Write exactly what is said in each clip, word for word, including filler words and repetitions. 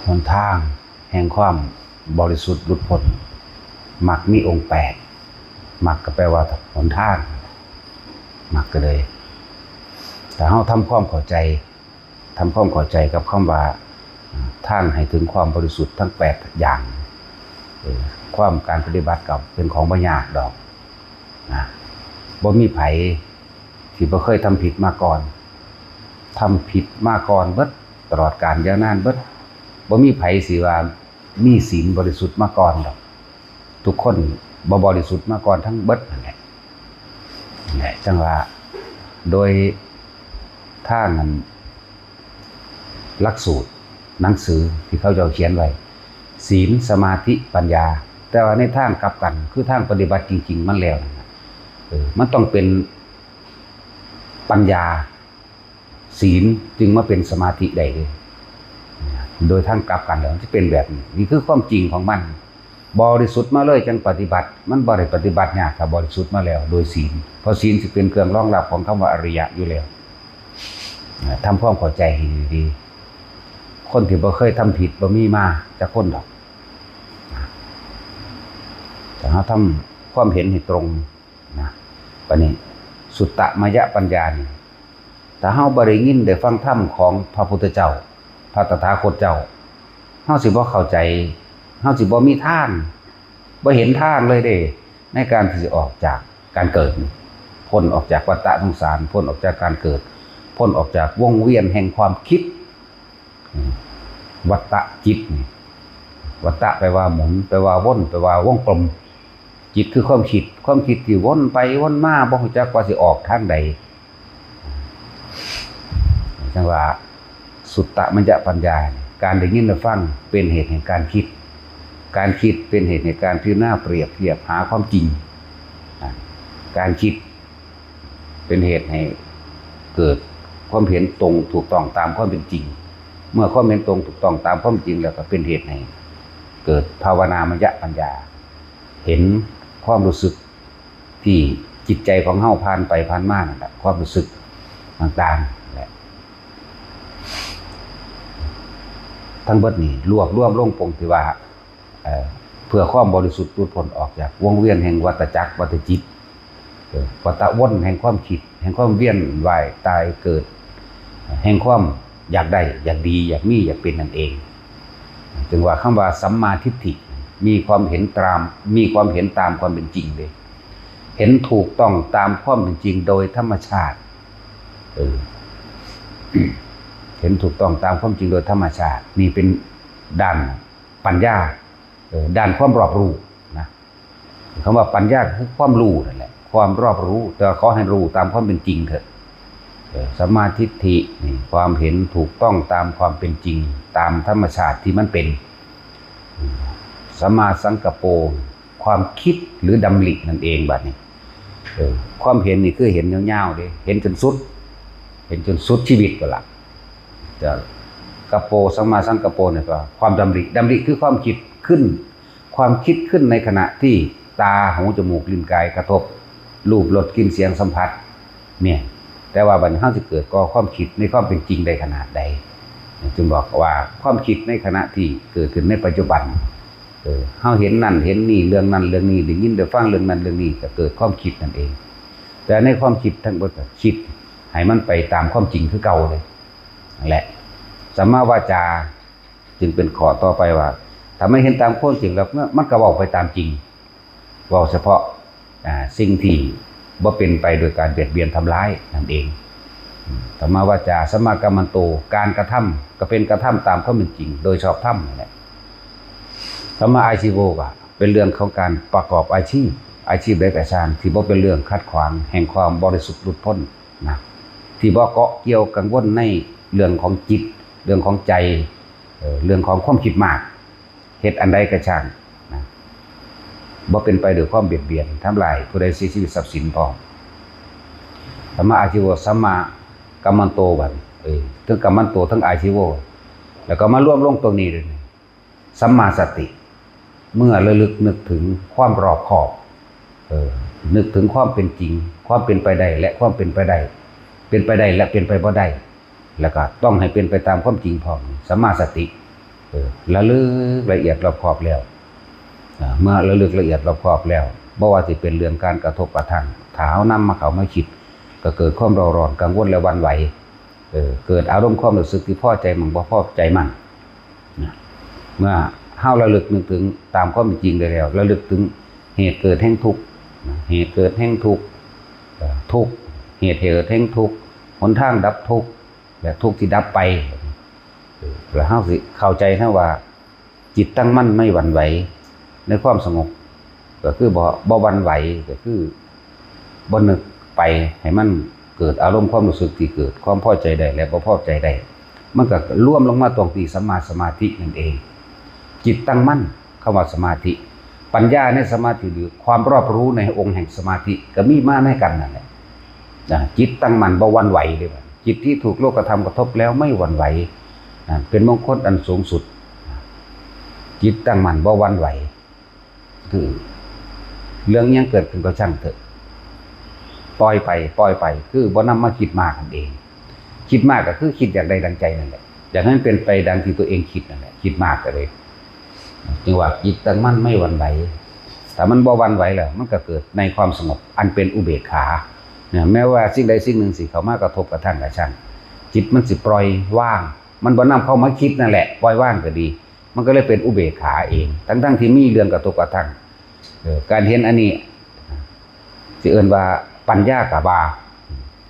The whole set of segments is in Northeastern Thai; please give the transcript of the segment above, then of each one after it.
หนทางแห่งความบริสุทธิ์หลุดพ้น มรรคมีองค์แปด มรรคก็แปลว่าหนทาง มรรคก็เลย ถ้าเฮาทำความเข้าใจ ทำความเข้าใจกับคำว่า อ่า ทางให้ถึงความบริสุทธิ์ทั้งแปดอย่าง เออ ความการปฏิบัติก็เป็นของบ่ยากดอก นะ บ่มีไผที่บ่เคยทำผิดมาก่อน ทำผิดมาก่อนเบิด ตลอดกาลยาวนานเบิด บ่มีไผสิว่ามีศีลบริสุทธิ์มาก่อนดอก ทุกคนบ่บริสุทธิ์มาก่อนทั้งเบิดนั่นแหละ นั่นแหละ จั่งว่า โดยทางอัน หลักสูตรหนังสือที่เขาเจ้าเขียนไว้ ศีล สมาธิ ปัญญา แต่ว่าในทางกลับกัน คือทางปฏิบัติจริงๆ มันแล้วนั่นน่ะ เออ มันต้องเป็นปัญญา ศีลจึงมาเป็นสมาธิได้เลย โดยทางกลับกันแล้วมันจะเป็นแบบนี้ นี่คือความจริงของมัน บริสุทธิ์มาเลยจั่งปฏิบัติ มันบ่ได้ปฏิบัติยาก ถ้าบริสุทธิ์มาแล้วโดยศีล เพราะศีลสิเป็นเครื่องรองรับของคำว่าอริยะอยู่แล้ว ทำความเข้าใจให้ดีๆ คนที่บ่เคยทำผิดบ่มีมาจักคนดอก แต่เฮาทำความเห็นให้ตรงนะ บัดนี้ สุตตมยปัญญานี่ ถ้าเฮาบ่ได้ยินได้ฟังธรรมของพระพุทธเจ้า พระตถาคตเจ้า เฮาสิบ่เข้าใจ เฮาสิบ่มีทาง บ่เห็นทางเลยเด้ ในการที่สิออกจากการเกิด พ้นออกจากวัฏฏะสงสาร พ้นออกจากการเกิด พ้นออกจากวงเวียนแห่งความคิด อืม วัฏฏะจิตนี่ วัฏฏะแปลว่าหมุน แปลว่าวน แปลว่าวงกลม จิตคือความคิด ความคิดที่วนไปวนมา บ่รู้จักว่าสิออกทางใด จั่งว่า สุตตมยปัญญา การได้ยินได้ฟังเป็นเหตุแห่งการคิด การคิดเป็นเหตุแห่งการพิจารณาเปรียบเทียบหาความจริง อ่ะ การคิดเป็นเหตุให้เกิดความเห็นตรงถูกต้องตามความเป็นจริง เมื่อความเห็นตรงถูกต้องตามความจริงแล้วก็เป็นเหตุให้เกิดภาวนามยปัญญา เห็นความรู้สึกที่จิตใจของเฮาผ่านไปผ่านมานั่นแหละ ความรู้สึกต่างๆนั่นแหละ ทั้งเบิดนี่รวบรวมลงปงที่ว่า เอ่อ เพื่อความบริสุทธิ์หลุดพ้นออกจากวงเวียนแห่งวัฏจักรวัฏจิต เอ่อ วัฏวนแห่งความคิด แห่งความเวียนว่ายตายเกิด แห่งความอยากได้ อยากดี อยากมี อยากเป็นนั่นเอง จึงว่าคำว่าสัมมาทิฏฐิ มีความเห็นตาม มีความเห็นตามความเป็นจริงเลย เห็นถูกต้องตามความเป็นจริงโดยธรรมชาติ เออ เห็นถูกต้องตามความจริงโดยธรรมชาติ นี่เป็นด้านปัญญา เออ ด้านความรอบรู้นะ คำว่าปัญญาคือความรู้นั่นแหละ ความรอบรู้ แต่ว่าขอให้รู้ตามความเป็นจริงเถอะ เออ สัมมาทิฏฐินี่ความเห็นถูกต้องตามความเป็นจริง ตามธรรมชาติที่มันเป็น สัมมาสังกัปโป ความคิดหรือดำรินั่นเองบัดนี้ เออ ความเห็นนี่คือเห็นยาวๆเด้ เห็นจนสุด เห็นจนสุดชีวิตก็ละ จะกัปโป สัมมาสังกัปโปเนี่ยก็ความดำริ ดำริคือความคิดขึ้น ความคิดขึ้นในขณะที่ตา หู จมูก ลิ้น กายกระทบ รูป รส กลิ่น เสียง สัมผัส เนี่ย แต่ว่าบัดนี้เฮาสิเกิดก่อความคิดในความเป็นจริงได้ขนาดใด จึงบอกว่าความคิดในขณะที่เกิดขึ้นในปัจจุบัน เออ เฮาเห็นนั่นเห็นนี่ เรื่องนั่นเรื่องนี้ ได้ยินได้ฟังเรื่องนั่นเรื่องนี้ ก็เกิดความคิดนั่นเอง แต่ในความคิดทั้งหมดก็คิดให้มันไปตามความจริงคือเก่าเลย นั่นแหละ สัมมาวาจาจึงเป็นข้อต่อไปว่า ถ้าไม่เห็นตามความจริงแล้ว มันก็เว้าไปตามจริง เว้าเฉพาะ อ่า สิ่งที่บ่เป็นไปโดยการเบียดเบียนทำร้ายนั่นเอง สัมมาวาจา สัมมากัมมันโต การกระทำก็เป็นกระทำตามความเป็นจริง โดยชอบธรรมนั่นแหละ สัมมาอาชีโวก็เป็นเรื่องของการประกอบอาชีพ อาชีพใดก็ช่างที่บ่เป็นเรื่องขัดขวางแห่งความบริสุทธิ์หลุดพ้นนะ ที่บ่เกาะเกี่ยวกังวลในเรื่องของจิต เรื่องของใจ เอ่อ เรื่องของความคิดมาก เฮ็ดอันใดก็ช่างนะ บ่เป็นไปด้วยความเบียดเบียนทำลายผู้ใดเสียชีวิตทรัพย์สินพร้อม สัมมาอาชีโว สัมมากัมมันโตบัด เออ ทั้งกัมมันโตทั้งอาชีโว แล้วก็มารวมลงตรงนี้เลย สัมมาสติ เมื่อระลึกนึกถึงความรอบคอบ เออ นึกถึงความเป็นจริง ความเป็นไปได้และความเป็นไปได้ เป็นไปได้และเป็นไปบ่ได้ แล้วก็ต้องให้เป็นไปตามความจริงพร้อม สัมมาสติ ระลึกละเอียดรอบคอบแล้ว อ่า เมื่อระลึกละเอียดรอบคอบแล้ว บ่ว่าสิเป็นเรื่องการกระทบกระทั่ง ถ้าเฮานำมาเข้ามาคิด ก็เกิดความเร่าร้อนกังวลและหวั่นไหว เออ เกิดอารมณ์ความรู้สึกที่พอใจมั่งบ่พอใจมั่ง นะ เมื่อเฮาระลึกนึกถึงตามความเป็นจริงได้แล้ว ระลึกถึงเหตุเกิดแห่งทุกข์ นะ เหตุเกิดแห่งทุกข์ เอ่อ ทุกข์ เหตุเกิดแห่งทุกข์ หนทางดับทุกข์ และทุกข์ที่ดับไป เออ แล้วเฮาสิเข้าใจนะว่า จิตตั้งมั่นไม่หวั่นไหวในความสงบ ก็คือบ่ บ่หวั่นไหว ก็คือบ่นึกไปให้มันเกิดอารมณ์ความรู้สึกที่เกิดความพอใจได้และบ่พอใจได้ มันก็รวมลงมาตรงที่สัมมาสมาธินั่นเอง จิตตั้งมั่น คำว่าสมาธิ ปัญญาในสมาธิหรือความรอบรู้ในองค์แห่งสมาธิก็มีมาในกันนั่นแหละ นะ จิตตั้งมั่นบ่หวั่นไหวเลย จิตที่ถูกโลกธรรมกระทบแล้วไม่หวั่นไหว นะ เป็นมงคลอันสูงสุด จิตตั้งมั่นบ่หวั่นไหว คือ เรื่องหยังเกิดขึ้นก็ช่างเถอะ ปล่อยไป ปล่อยไป คือบ่นำมาคิดมากนั่นเอง คิดมากก็คือคิดอยากได้ดังใจนั่นแหละ อยากให้มันเป็นไปดังที่ตัวเองคิดนั่นแหละ คิดมากก็เลย จึงว่าจิตตั้งมั่นไม่หวั่นไหว ถ้ามันบ่หวั่นไหวแล้ว มันก็เกิดในความสงบ อันเป็นอุเบกขา เนี่ย แม้ว่าสิ่งใดสิ่งหนึ่งสิเข้ามากระทบกระทั่งก็ช่าง จิตมันสิปล่อยวาง มันบ่นำเข้ามาคิดนั่นแหละ ปล่อยวางก็ดี มันก็เลยเป็นอุเบกขาเอง ทั้งๆที่มีเรื่องกระทบกระทั่ง เออ การเห็นอันนี้ สิเอิ้นว่าปัญญาก็ว่า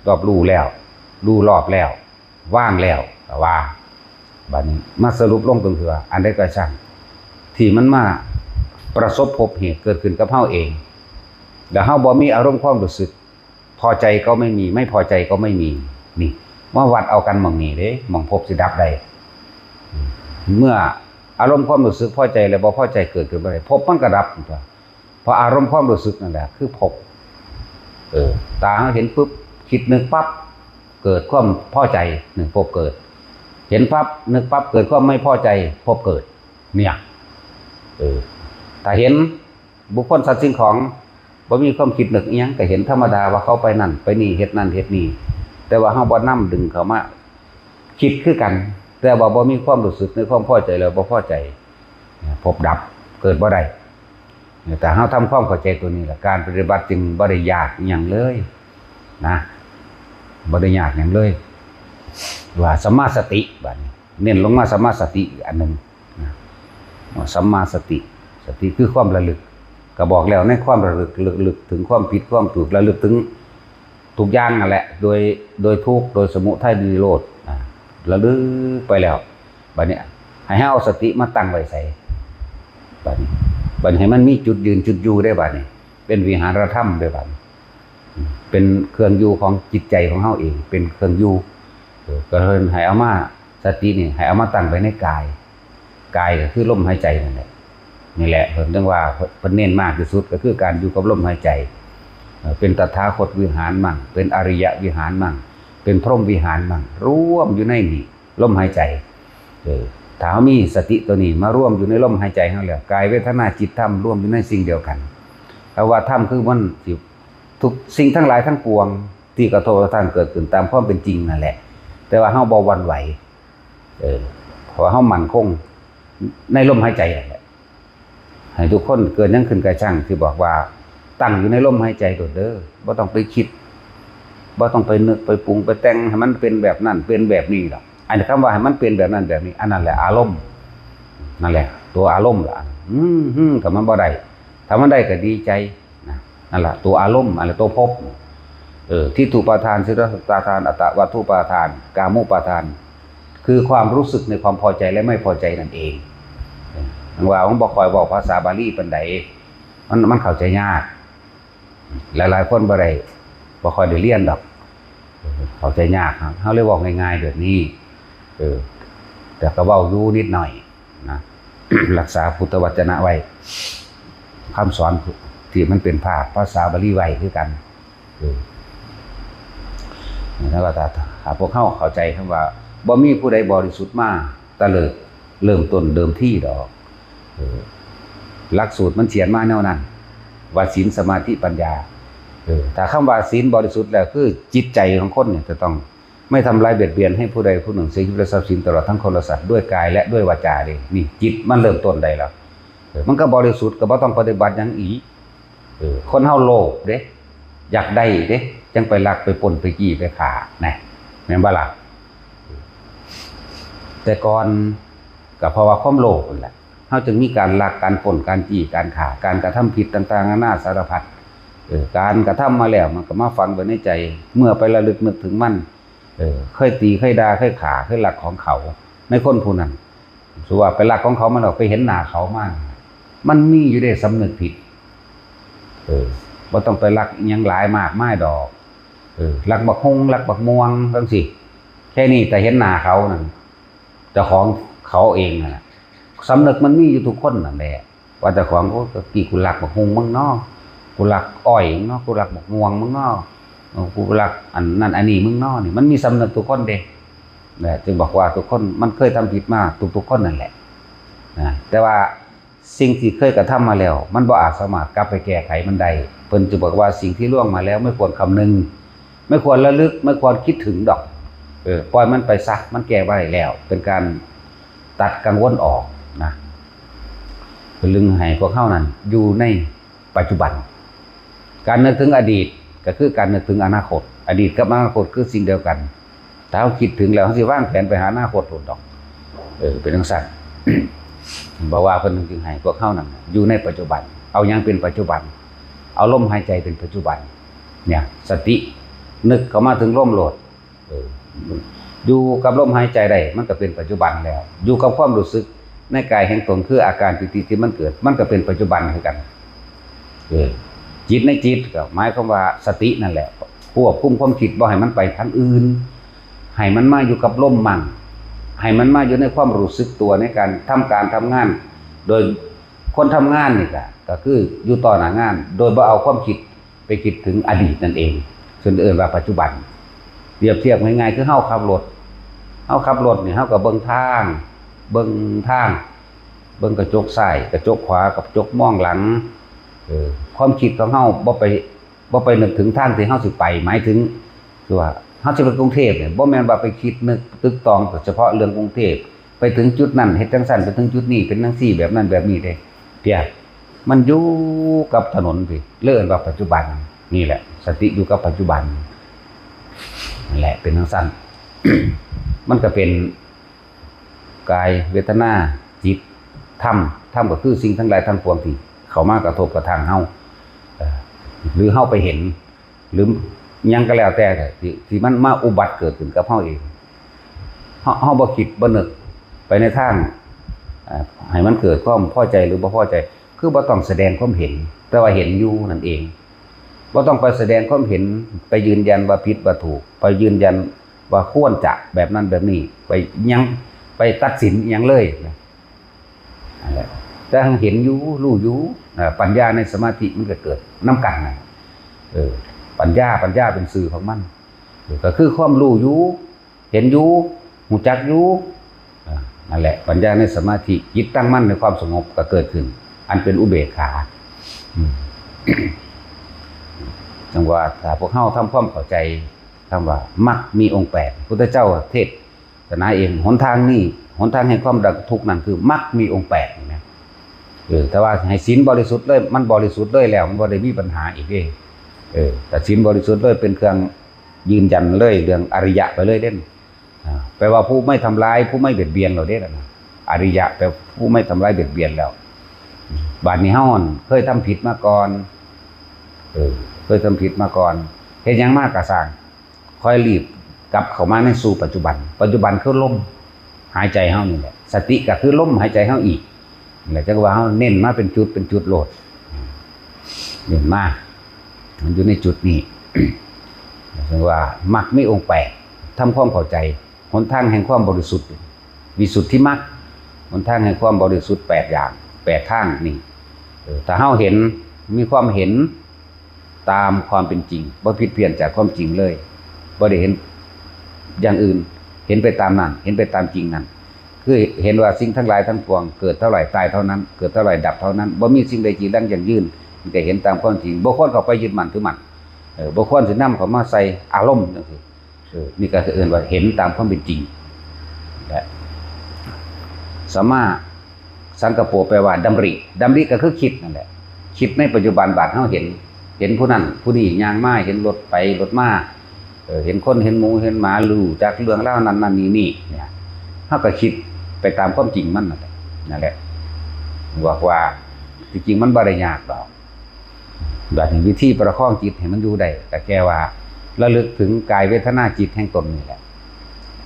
รอบรู้แล้ว รู้รอบแล้ว วางแล้วก็ว่า บัดนี้มาสรุปลงตรงที่ว่า อันใดก็ช่าง ที่มันมาประสบพบเหตุเกิดขึ้นกับเฮาเอง แล้วเฮาบ่มีอารมณ์ความรู้สึก พอใจก็ไม่มี ไม่พอใจก็ไม่มี นี่ มาวัดเอากันหม่องนี้เด้ หม่องพบสิดับได้ เมื่ออารมณ์ความรู้สึกพอใจและบ่พอใจเกิดขึ้นบ่ได้ พบมันก็ดับ เพราะอารมณ์ความรู้สึกนั่นแหละคือพบ เออ ตาเฮาเห็นปุ๊บ คิดนึกปั๊บ เกิดความพอใจ นี่ พบเกิด เห็นปั๊บ นึกปั๊บ เกิดความไม่พอใจ พบเกิด เนี่ย เออ ถ้าเห็นบุคคลสัตว์สิ่งของ บ่มีความคิดนึกอิหยัง ก็เห็นธรรมดาว่าเขาไปนั่นไปนี่ เฮ็ดนั่นเฮ็ดนี่ แต่ว่าเฮาบ่นำดึงเข้ามาคิดคือกัน แต่ว่าบ่มีความรู้สึกในความพอใจแล้วบ่พอใจ พบดับ เกิดบ่ได้ แต่เฮาทำความเข้าใจตัวนี้ล่ะ การปฏิบัติจึงบ่ได้ยากอิหยังเลยนะ บ่ได้ยากหยังเลย ว่าสัมมาสติ บัดนี้ เน้นลงมาสัมมาสติอีกอันหนึ่งนะ สัมมาสติ สติคือความระลึก ก็บอกแล้วในความระลึก ระลึกถึงความผิดความถูก ระลึกถึงทุกอย่างนั่นแหละ โดย โดยทุกข์ โดยสมุทัย โดยนิโรธ อ่า ระลึกไปแล้ว บัดนี้ให้เฮาเอาสติมาตั้งไว้ใส บัดนี้ บัดนี้ให้มันมีจุดยืนจุดอยู่ได้บัดนี้ เป็นวิหารธรรมได้บัดนี้ เป็นเครื่องอยู่ของจิตใจของเฮาเอง เป็นเครื่องอยู่ เออ ก็เลยให้เอามา สตินี่ให้เอามาตั้งไว้ในกาย กายก็คือลมหายใจนั่นแหละ นี่แหละเพิ่นถึงว่าเพิ่นเน้นมากที่สุดก็คือการอยู่กับลมหายใจ เอ่อ เป็นตถาคตวิหารมั่ง เป็นอริยวิหารมั่ง เป็นพรหมวิหารมั่ง รวมอยู่ในนี่ ลมหายใจ เออ ถ้าเฮามีสติตัวนี้มารวมอยู่ในลมหายใจเฮาแล้ว กายเวทนาจิตธรรมรวมอยู่ในสิ่งเดียวกัน เพราะว่าธรรมคือมันสิ ทุกสิ่งทั้งหลายทั้งปวงที่กระทบกระทั่งเกิดขึ้นตามความเป็นจริงนั่นแหละ แต่ว่าเฮาบ่หวั่นไหว เออ เพราะว่าเฮามั่นคงในลมหายใจนั่นแหละ ให้ทุกคนเกิดหยังขึ้นกระช่างที่บอกว่าตั้งอยู่ในลมหายใจโดดเด้อ บ่ต้องไปคิด บ่ต้องไปนึกไปปรุงไปแต่งให้มันเป็นแบบนั้นเป็นแบบนี้หรอก อันคำว่าให้มันเป็นแบบนั้นแบบนี้ อันนั้นแหละอารมณ์ นั่นแหละ ตัวอารมณ์ล่ะ อืม อืม ถ้ามันบ่ได้ ถ้ามันได้ก็ดีใจ นะ นั่นล่ะ ตัวอารมณ์ อันละตัวภพ เออ ทิฏฐุปาทาน สัญญาปาทาน อัตตวัตถุปาทาน กามุปาทาน คือความรู้สึกในความพอใจและไม่พอใจนั่นเอง เออ ว่ามันบ่ค่อยเว้าภาษาบาลีปานใด มัน มันเข้าใจยาก หลายๆคนบ่ได้ บ่ค่อยได้เรียนดอก เออ เข้าใจยากครับ เฮาเลยเว้าง่ายๆแบบนี้ เออ แต่ก็เว้าอยู่นิดหน่อยนะ รักษาพุทธวจนะไว้ คำสอนที่มันเป็นภาคภาษาบาลีไว้คือกัน เออ แล้วก็ถ้า ถ้าพวกเฮาเข้าใจคำว่า บ่มีผู้ใดบริสุทธิ์มาแต่เริ่ม เริ่มต้นเดิมทีดอก เออ หลักสูตรมันเขียนมาแนวนั้น ว่าศีลสมาธิปัญญา เออ ถ้าคำว่าศีลบริสุทธิ์แล้วคือจิตใจของคนเนี่ยจะต้อง ไม่ทำร้ายเบียดเบียนให้ผู้ใดผู้หนึ่งเสียชีวิตและทรัพย์สินตลอดทั้งคนและสัตว์ด้วยกายและด้วยวาจาเด้ นี่จิตมันเริ่มต้นได้แล้ว เออ มันก็บริสุทธิ์ ก็บ่ต้องปฏิบัติหยังอีก เออ คนเฮาโลภเด้ อยากได้เด้ จั่งไปลักไปปล้นไปจี้ไปฆ่านะ แม่นบ่ล่ะ แต่ก่อนก็เพราะว่าความโลภนั่นแหละ เฮาจึงมีการลัก การปล้น การจี้ การฆ่า การกระทำผิดต่างๆนานาสารพัด เออ การกระทำมาแล้วมันก็มาฝังไว้ในใจ เมื่อไประลึกนึกถึงมัน เออ เคยตี เคยด่า เคยฆ่า เคยลักของเขา ในคนผู้นั้น สมมุติว่าไปลักของเขามาแล้ว ไปเห็นหน้าเขามา มันมีอยู่เด้ สำนึกผิด เออ บ่ต้องไปลักอิหยังหลายมากมายดอก เออ ลักบักฮุ่ง ลักบักม่วงจั่งซี้ แค่นี้แต่เห็นหน้าเขานั่น เจ้าของเขาเองนั่นแหละ สำนึกมันมีอยู่ทุกคนนั่นแหละ ว่าเจ้าของ "โอ้ ตะกี้กูลักบักฮุ่งมึงเนาะ กูลักอ้อยมึงเนาะ กูลักบักม่วงมึงเนาะ เออ กูลักอันนั่นอันนี้มึงเนาะ" นี่มันมีสำนึกทุกคนเด้ นะ จึงบอกว่าทุกคนมันเคยทำผิดมาทุกๆคนนั่นแหละ นะ แต่ว่าสิ่งที่เคยกระทำมาแล้ว มันบ่อาจสามารถกลับไปแก้ไขมันได้ เพิ่นจึงบอกว่าสิ่งที่ล่วงมาแล้วไม่ควรคำนึง ไม่ควรระลึก ไม่ควรคิดถึงดอก เออ ปล่อยมันไปซะ มันแก้บ่ได้แล้ว เป็นการตัดกังวลออกนะ เพิ่นลึงให้พวกเฮานั้นอยู่ในปัจจุบัน การนึกถึงอดีตก็คือการนึกถึงอนาคต อดีตกับอนาคตคือสิ่งเดียวกัน ถ้าเฮาคิดถึงแล้ว เฮาสิวางแผนไปหาอนาคตโลดดอก เออ เป็นจั่งซั้น บอกว่าเพิ่นจึงให้พวกเฮานั้นอยู่ในปัจจุบัน เอาหยังเป็นปัจจุบัน เอาลมหายใจเป็นปัจจุบัน เนี่ย สตินึกเข้ามาถึงลมโลด เออ อยู่กับลมหายใจได้ มันก็เป็นปัจจุบันแล้ว อยู่กับความรู้สึกในกายแห่งตน คืออาการปีติที่มันเกิด มันก็เป็นปัจจุบันคือกัน เออ จิตในจิตก็หมายความว่าสตินั่นแหละ ควบคุมความคิดบ่ให้มันไปทางอื่น ให้มันมาอยู่กับลมมั่ง ให้มันมาอยู่ในความรู้สึกตัวในการทำการทำงาน โดยคนทำงานนี่ก็ ก็คืออยู่ต่อหน้างาน โดยบ่เอาความคิดไปคิดถึงอดีตนั่นเอง ซึ่งเอิ้นว่าปัจจุบัน เปรียบเทียบง่ายๆ คือเฮาขับรถ เฮาขับรถนี่ เฮาก็เบิ่งทาง เบิ่งทาง เบิ่งกระจกซ้าย กระจกขวา กระจกมองหลัง เออ ความคิดของเฮาบ่ไป บ่ไปนึกถึงทางที่เฮาสิไป หมายถึง คือว่าเฮาสิไปกรุงเทพฯเนี่ย บ่แม่นว่าไปคิดนึกตึกตองแต่เฉพาะเรื่องกรุงเทพฯ ไปถึงจุดนั้นเฮ็ดจั่งซั้น ไปถึงจุดนี้เป็นจั่งซี้ แบบนั้นแบบนี้เด้ เพียง มันอยู่กับถนนพี้ เลยเอิ้นว่าปัจจุบัน นี่แหละ สติอยู่กับปัจจุบัน นั่นแหละ เป็นจั่งซั้น มันก็เป็นกาย เวทนา จิต ธรรม ธรรมก็คือสิ่งทั้งหลายทั้งปวงที่เข้ามากระทบกระทั่งเฮา เอ่อ หรือเฮาไปเห็น หรือหยังก็แล้วแต่ที่ ที่มันมาอุบัติเกิดขึ้นกับเฮาเอง เฮา เฮาบ่คิดบ่นึกไปในทาง เอ่อ ให้มันเกิดความพอใจหรือบ่พอใจ คือบ่ต้องแสดงความเห็น แต่ว่าเห็นอยู่นั่นเอง บ่ต้องไปแสดงความเห็น ไปยืนยันว่าผิดว่าถูก ไปยืนยันว่าควรจะแบบนั้นแบบนี้ ไปหยัง ไปตัดสินหยังเลยนะ นั่นแหละ แต่เห็นอยู่ รู้อยู่ อ่า ปัญญาในสมาธิมันก็เกิดนำกันนะ เออ ปัญญา ปัญญาเป็นชื่อของมัน เออ ก็คือความรู้อยู่ เห็นอยู่ รู้จักอยู่ อ่า นั่นแหละ ปัญญาในสมาธิ จิตตั้งมั่นในความสงบก็เกิดขึ้น อันเป็นอุเบกขา อืม จั่งว่าถ้าพวกเฮาทำความเข้าใจ คำว่ามรรคมีองค์แปด พุทธเจ้าเทศนาเอง หนทางนี้ หนทางแห่งความดับทุกข์นั่นคือมรรคมีองค์แปดนะ เออ แต่ว่าให้ศีลบริสุทธิ์เลย มันบริสุทธิ์เลยแล้ว มันบ่ได้มีปัญหาอีกเด้ เออ แต่ศีลบริสุทธิ์เลยเป็นเครื่องยืนยันเลย เรื่องอริยะไปเลยเด้ อ่า แปลว่าผู้ไม่ทำร้าย ผู้ไม่เบียดเบียนเราเด้ล่ะนะ อริยะแปลผู้ไม่ทำร้ายเบียดเบียนแล้ว บาดนี้เฮาหั่นเคยทำผิดมาก่อน เออ เคยทำผิดมาก่อน เฮ็ดหยังมาก็ซ่าง ค่อยรีบกลับเข้ามาในสู่ปัจจุบัน ปัจจุบันคือลมหายใจเฮานี่แหละ สติก็คือลมหายใจเฮาอีก นั่นแหละ จั่งว่าเฮาเน้นมาเป็นจุดเป็นจุดโลด เน้นมา มันอยู่ในจุดนี้ จั่งว่ามรรคมีองค์แปด ทำความเข้าใจ หนทางแห่งความบริสุทธิ์ วิสุทธิมรรค หนทางแห่งความบริสุทธิ์แปดอย่าง แปดทางนี่ เออ ถ้าเฮาเห็น มีความเห็นตามความเป็นจริง บ่ผิดเพี้ยนจากความจริงเลย บ่ได้เห็นอย่างอื่น เห็นไปตามนั้น เห็นไปตามจริงนั่น คือเห็นว่าสิ่งทั้งหลายทั้งปวงเกิดเท่าไหร่ตายเท่านั้น เกิดเท่าไหร่ดับเท่านั้น บ่มีสิ่งใดจีรังยั่งยืน มันก็เห็นตามความจริง บ่ควรเข้าไปยึดมั่นถือมั่น เออ บ่ควรสินำเข้ามาใส่อารมณ์จั่งซี้ เออ นี่ก็คือเอิ้นว่าเห็นตามความเป็นจริง และสัมมาสังกัปโปแปลว่าดำริ ดำริก็คือคิดนั่นแหละ คิดในปัจจุบันบาดเฮาเห็น เห็นผู้นั้นผู้นี้ย่างมา เห็นรถไปรถมา เออ เห็นคนเห็นหมูเห็นหมา รู้จักเรื่องราวนั้นนั่นนี่นี่เนี่ย เฮาก็คิดไปตามความจริงมันนั่นแหละ นั่นแหละ บอกว่าที่จริงมันบ่ได้ยากดอก บัดนี้วิธีประคองจิตให้มันอยู่ได้ ก็แค่ว่าระลึกถึงกายเวทนาจิตแห่งตนนี่แหละ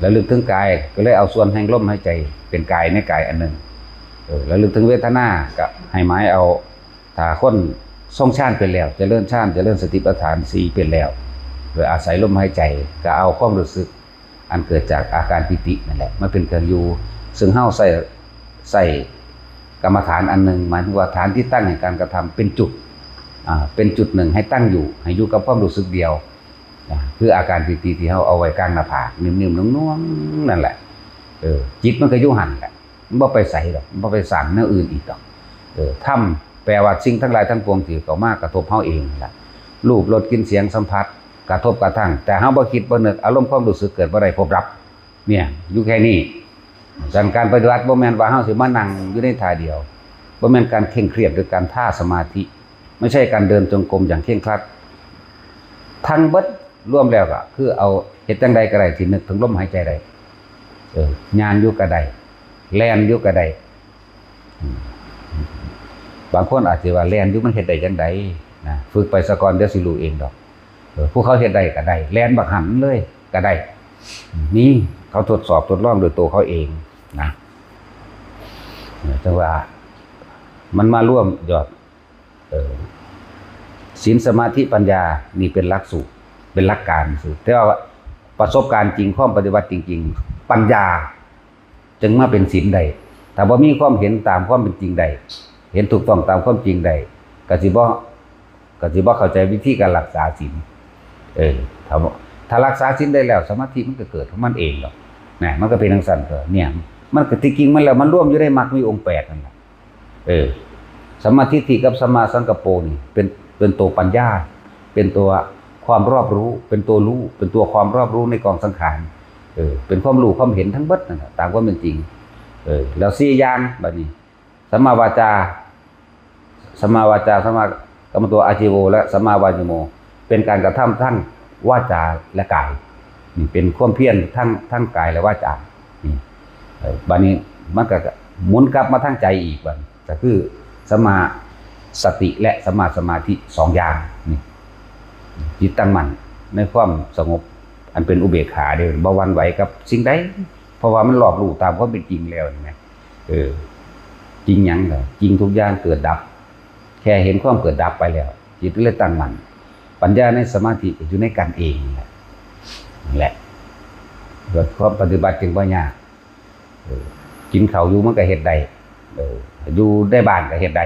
ระลึกถึงกายก็เลยเอาส่วนแห่งลมหายใจเป็นกายในกายอันหนึ่ง เออ ระลึกถึงเวทนาก็ให้หมายเอา ถ้าคนทรงฌานเป็นแล้ว เจริญฌาน เจริญสติปัฏฐานสี่เป็นแล้ว โดยอาศัยลมหายใจ ก็เอาความรู้สึกอันเกิดจากอาการปีตินั่นแหละมาเป็นเครื่องอยู่ ซึ่งเฮาใส่ ใส่กรรมฐานอันหนึ่ง หมายถึงว่าฐานที่ตั้งแห่งการกระทำเป็นจุด อ่า เป็นจุดหนึ่งให้ตั้งอยู่ ให้อยู่กับความรู้สึกเดียว นะ คืออาการปีติที่เฮาเอาไว้กลางหน้าผาก นิ่มๆ นุ่มๆ นั่นแหละ เออ จิตมันก็อยู่หั่นแหละ มันบ่ไปไสดอก มันบ่ไปสร้างแนวอื่นอีกดอก เออ ธรรม แปลว่าสิ่งทั้งหลายทั้งปวงที่เข้ามากระทบเฮาเองนั่นแหละ รูป รส กลิ่น เสียง สัมผัส กระทบกระทั่ง แต่เฮาบ่คิดบ่นึก อารมณ์ความรู้สึกเกิดบ่ได้พบดับ เนี่ย อยู่แค่นี้ ส่วนการปฏิบัติบ่แม่นว่าเฮาสิมานั่งอยู่ในท่าเดียว บ่แม่นการเคร่งเครียดหรือการท่าสมาธิ ไม่ใช่การเดินจงกรมอย่างเคร่งครัด ทั้งเบิดรวมแล้วก็คือเอาเฮ็ดจั่งใดก็ได้ที่นึกถึงลมหายใจได้ เออ ย่างอยู่ก็ได้ แล่นอยู่ก็ได้ อืม บางคนอาจสิว่าแล่นอยู่มันเฮ็ดได้จั่งใด นะ ฝึกไปซะก่อน เดี๋ยวสิรู้เองดอก เออ ผู้เขาเฮ็ดได้ก็ได้ แล่นบักหั้นเลยก็ได้ นี่เขาทดสอบทดลองโดยตัวเขาเองนะ เออ จั่งว่ามันมารวมยอด เออ ศีล สมาธิ ปัญญา นี่เป็นหลักสูตร เป็นหลักการสูตร แต่ว่าประสบการณ์จริง ความปฏิบัติจริงๆ ปัญญาจึงมาเป็นศีลได้ ถ้าบ่มีความเห็นตามความเป็นจริงได้ เห็นถูกต้องตามความจริงได้ ก็สิบ่ ก็สิบ่เข้าใจวิธีการรักษาศีล เออ ถ้าบ่ ถ้ารักษาศีลได้แล้ว สมาธิมันก็เกิดของมันเองดอก นะ มันก็เป็นจั่งซั่นตัว เนี่ย มันก็ที่จริงมันแล้ว มันรวมอยู่ในมรรคมีองค์แปดนั่นแหละ เออ สัมมาทิฏฐิกับสัมมาสังกัปโปนี่ เป็น เป็นตัวปัญญา เป็นตัวความรอบรู้ เป็นตัวรู้ เป็นตัวความรอบรู้ในกองสังขาร เออ เป็นความรู้ความเห็นทั้งเบิดนั่นแหละ ตามความเป็นจริง เออ แล้วสี่อย่างบัดนี้ สัมมาวาจา สัมมาวาจา สัมมากรรมโต อาชีโว และสัมมาวายโม เป็นการกระทำทั้งวาจาและกาย นี่เป็นความเพียรทั้ง ทั้งกายและวาจา นี่ เอ่อ บัดนี้มันก็หมุนกลับมาทางใจอีกบัดนี้ ก็คือสัมมาสติและสัมมาสมาธิสองอย่าง นี่ จิตตั้งมั่นในความสงบ อันเป็นอุเบกขาเด้อ บ่หวั่นไหวกับสิ่งใด เพราะว่ามันรอบรู้ตามความเป็นจริงแล้ว เห็นไหม เออ จริงหยังล่ะ จริงทุกอย่างเกิดดับ แค่เห็นความเกิดดับไปแล้ว จิตเลยตั้งมั่น ปัญญาในสมาธิก็อยู่ในกันเองนั่นแหละ นั่นแหละ เกิดความปฏิบัติจึงบ่ยาก เออ กินข้าวอยู่มันก็เฮ็ดได้ เออ อยู่ในบ้านก็เฮ็ดได้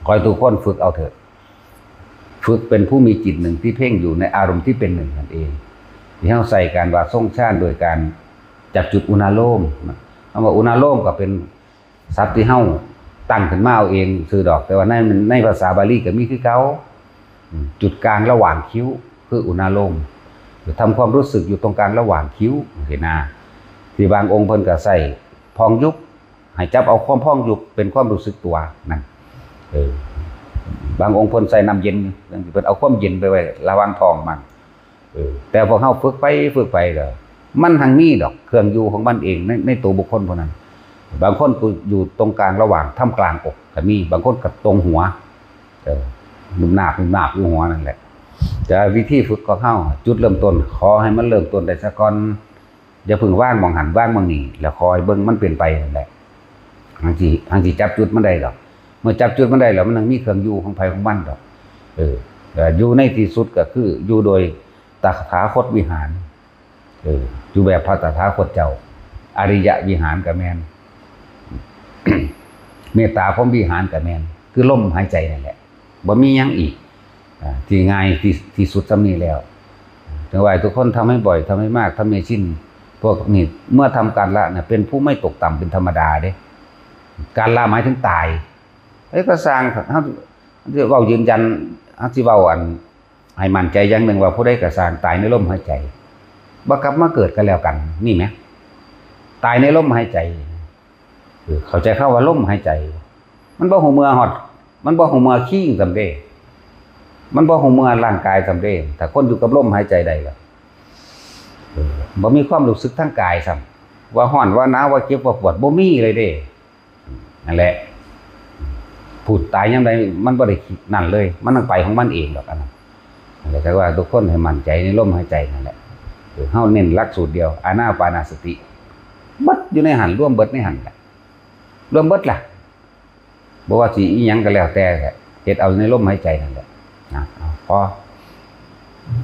ขอให้ทุกคนฝึกเอาเถอะ ฝึกเป็นผู้มีจิตหนึ่งที่เพ่งอยู่ในอารมณ์ที่เป็นหนึ่งนั่นเอง ที่เฮาใส่การว่าทรงฌานโดยการจับจุดอุณาโลมนะ คำว่าอุณาโลมก็เป็นศัพท์ที่เฮาตั้งขึ้นมาเอาเองซื่อดอก แต่ว่าใน ในภาษาบาลีก็มีคือเก่า อืม จุดกลางระหว่างคิ้วคืออุณาโลม ทำความรู้สึกอยู่ตรงกลางระหว่างคิ้ว เห็นนะ ที่บางองค์เพิ่นก็ใส่พองยุบ ให้จับเอาความพองยุบเป็นความรู้สึกตัวนั่น เออ บางองค์เพิ่นใส่น้ำเย็น เพิ่นเอาความเย็นไปไว้ระหว่างท้องมัน เออ แต่พวกเฮาฝึกไปฝึกไปก็ มันหังมีดอกเครื่องอยู่ของมันเองใน ในตัวบุคคลผู้นั้น บางคนก็อยู่ตรงกลางระหว่างท่ามกลางอกก็มี บางคนก็ตรงหัว เออ นุบนาบนุบนาบอยู่หัวนั่นแหละ แต่วิธีฝึกของเฮา จุดเริ่มต้น ขอให้มันเริ่มต้นได้ซะก่อน อย่าเพิ่งวางหม่องหั้นวางหม่องนี่ แล้วคอยเบิ่งมันเป็นไปนั่นแหละ หังสิ หังสิจับจุดมันได้ดอก เมื่อจับจุดมันได้แล้ว มันยังมีเครื่องอยู่ของไผของมันดอก เออ เอ่อ อยู่ในที่สุดก็คืออยู่โดยตถาคตวิหาร เออ อยู่แบบพระตถาคตเจ้า อริยวิหารก็แม่น เมตตาพรหมวิหารก็แม่น คือลมหายใจนั่นแหละ บ่มีหยังอีก อ่า ที่ง่ายที่ ที่สุดส่ำนี้แล้ว ถึงว่าทุกคนทำให้บ่อย ทำให้มาก ทำให้ชิน พวกนี้เมื่อทำการละน่ะ เป็นผู้ไม่ตกต่ำเป็นธรรมดาเด้ การละหมายถึงตาย เอ้ย ก็สร้าง เฮา เฮาสิเว้ายืนยัน เฮาสิเว้าอัน ให้มั่นใจอย่างหนึ่งว่าผู้ใดก็สร้างตายในลมหายใจ บ่กลับมาเกิดกันแล้วกัน นี่แหม ตายในลมหายใจ เออ เข้าใจคำว่าลมหายใจ มันบ่ฮู้เมื่อฮอด มันบ่ฮู้เมื่อคิงซ่ำเด้ มันบ่ฮู้เมื่อร่างกายซ่ำเด้ ถ้าคนอยู่กับลมหายใจได้ล่ะ เออ บ่มีความรู้สึกทางกายซ้ำ ว่าร้อน ว่าหนาว ว่าเจ็บ ว่าปวด บ่มีเลยเด้ นั่นแหละ พูดตายยามใด มันบ่ได้คิดนั่นเลย มันต้องไปของมันเองดอกอันนั้น นั่นแหละ แต่ว่าทุกคนให้มั่นใจในลมหายใจนั่นแหละ เออ เฮาเน้นหลักสูตรเดียว อานาปานสติ เบิดอยู่ในหั่น รวมเบิดในหั่นแหละ รวมเบิดล่ะ บ่ว่าสิอีหยังก็แล้วแต่แหละ เฮ็ดเอาในลมหายใจนั่นแหละ นะ เอา พอ